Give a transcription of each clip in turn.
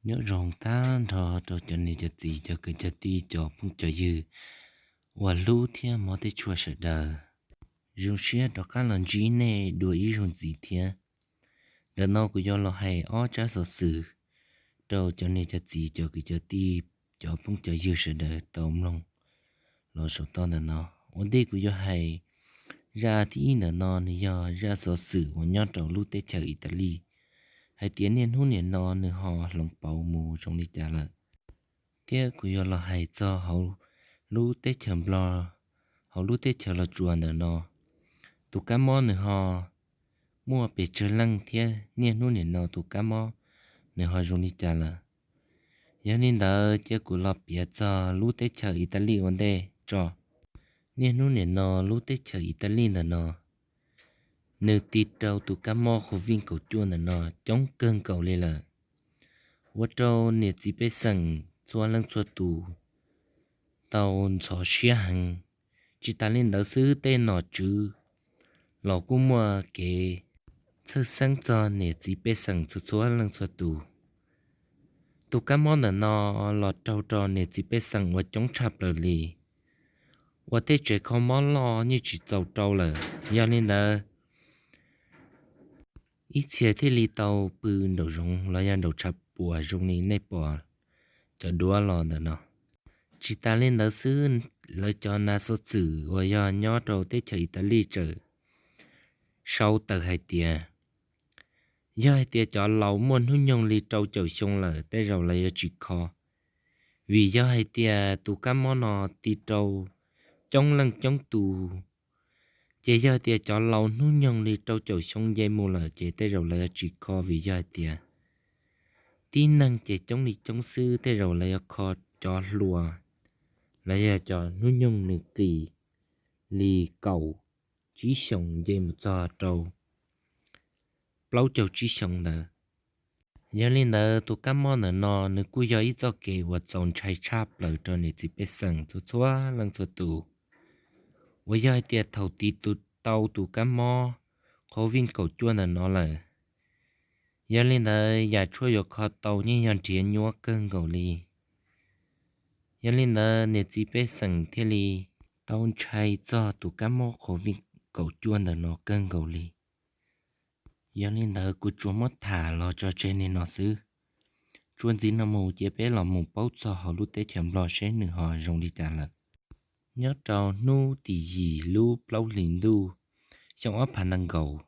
Nyob zoo tag nrho rau cov niam cov txiv cov kwv cov tij cov phooj cov ywg uas hlub thiab hmov tshua sawv daws. Zoo siab rov qab los ntsib nej dua ib zaug ntxiv thiab. Ntawm no kuv yuav los hais ob tsab xov xwm rau cov niam cov txiv cov kwv cov tij cov phooj cov ywg sawv daws tau mloog los saum toj ntawm no. Ua ntej kuv yuav hais zaj thib ib ntawm no, nws yog zaj xov xwm uas nyob rau lub teb chaws Italis, hais tias niaj hnub nim no nws ho hloov pauv mus zoo li cas lawm. Thiab kuv yuav los hais txog hauv lub teb chaws Nplog, hauv lub teb chaws Los Tsuas ntawm no, tus kab mob nws ho muaj pes tsawg leej thiab niaj hnub nim no tus kab mob nws ho zoo li cas lawm. Yog li ntawd cia kuv los piav txog lub teb chaws Italis ua ntej tso. Niaj hnub nim no lub teb chaws Italis ntawm no, nws tiv rau tus kab mob COVID kaum cuaj ntawm no coob kawg nkaus li lawm, ua rau niam txiv pej xeem txhua leej txhua tus tau ntxhov siab heev. Tsis tas li ntawd xwb, tej nom tswv los kuj muaj kev txhawj xeeb txog niam txiv pej xeem txhua txhua leej txhua tus. Tus kab mob ntawm no los raug rau niam txiv pej xeem uas coob tshaj plaws li, uas tej tsev kho mob loj yeej tsis txaus rau lawm. Yog li ntawd, ib txhia thiaj li tau pw nraum zoov los yog nraum tshav puam zoo li nej pom cov duab los ntawm no. Tsis tas li ntawd xwb, lawv cov nav xov xwm uas yog nyob rau teb chaws Italis tseem sau tawm hais tias, yog hais tias cov laus muaj hnub nyoog li rau caum xyoo lawm tej zaum lawv yuav tsis kho, vim yog hais tias tus kab mob no tiv rau coob leej coob tus. Ces yog hais tias cov laus hnub nyoog li rau caum xyoo nce mus lawm ces tej zaum lawv yuav tsis kho, vim yog hais tias tib neeg ces coob li coob xwb, tej zaum lawv yuav kho cov hluas, los yog cov hnub nyoog nws qis li kaum tsib xyoos nce mus txog rau plaub caug tsib xyoos ntawd. Yog li ntawd, tus kab mob ntawm no nws kuj yog ib txoj kev uas txaus ntshai tshaj plaws rau niam txiv pej xeem txhua txhua leej txhua tus, uas yog hais tias thaum tiv tau tus kab mob COVID kaum cuaj ntawm no lawm, yog li ntawd yam tshuaj yuav kho tau yeej yog nrhiav nyuaj kawg nkaus li. Yog li ntawd, niam txiv pej xeem thiaj li tau ntshai txog tus kab mob COVID kaum cuaj ntawm no kawg nkaus li. Yog li ntawd, kuv tsuas muab tham los tso tseg li no xwb. Txuas ntxiv no mus ces peb los mus paub txog hauv lub teb chaws Nplog seb nws ho zoo li cas lawm. Nyob rau hnub tim yim lub plaub hlis ntuj xyoo ob phav nees nkaum,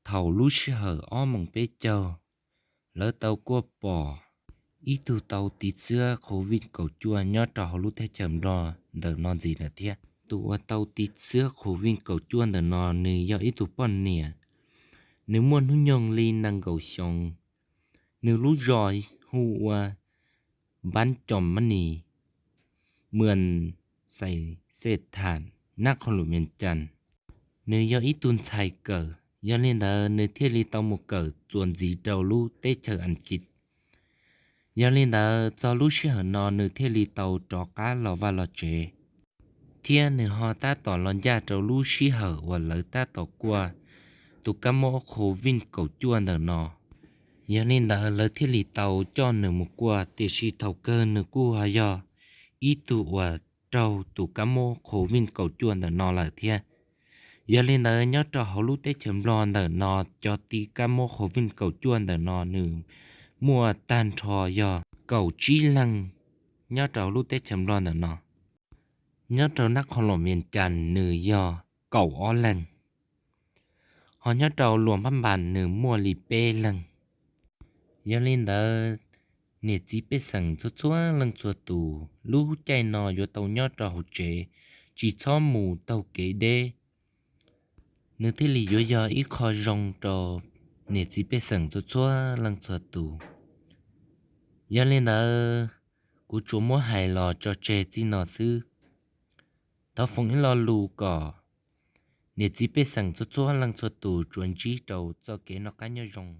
thaum lub sij hawm ob moos peb caug, lawv tau kuaj pom ib tug tau tiv xwab COVID kaum cuaj nyob rau hauv lub teb chaws Nplog ntawm no ntxiv lawm thiab. Tus uas tau tiv xwab COVID kaum cuaj ntawm no, nws yog ib tug poj niam, nws muaj hnub nyoog li nees nkaum xyoo, nws lub zos hu ua Npab Cos Mab Nis, Muas Xais Xej Tham, Nab Qhoo Lus Mias Cas. Nws yog ib tug ntxhais kawm, yog li ntawd nws thiaj li tau mus kawm txuas ntxiv rau lub teb chaws Askiv. Yog li ntawd, txog lub sij hawm no nws thiaj li tau rov qab los vaj los tsev, thiab nws ho tab tom los ncaj rau lub sij hawm uas lawv tab tom kuaj tus kab mob COVID kaum cuaj ntawm no. Yog li ntawd, lawv thiaj li tau coj nws mus kuaj, tiam sis thaum kawg nws kuj ho yog ib tug uas raug tus kab mob COVID kaum cuaj ntawm no lawm thiab. Yog li ntawd, nyob rau hauv lub teb chaws Nplog ntawm no, cov tiv kab mob COVID kaum cuaj ntawm no nws muaj tag nrho yog kaum tsib leeg nyob rau lub teb chaws Nplog ntawm no. Nyob rau Nab Qhoo Lus Mias Cas nws yog kaum ob leeg, ho nyob rau Luas Npab Npas nws muaj li peb leeg. Yog li ntawd, niam txiv pej xeem txhua txhua leej txhua tus lub caij no yuav tau nyob rau hauv tsev, tsis txhob mus taug kev deb, nws thiaj li yuav yog ib qho zoo rau niam txiv pej xeem txhua txhua leej txhua tus. Yog li ntawd, kuv tsuas muab hais los tso tseg txij no xwb. Thov foom ib lo lus kom niam txiv pej xeem txhua txhua leej txhua tus tsuas ntsib rau txoj kev noj qab nyob zoo.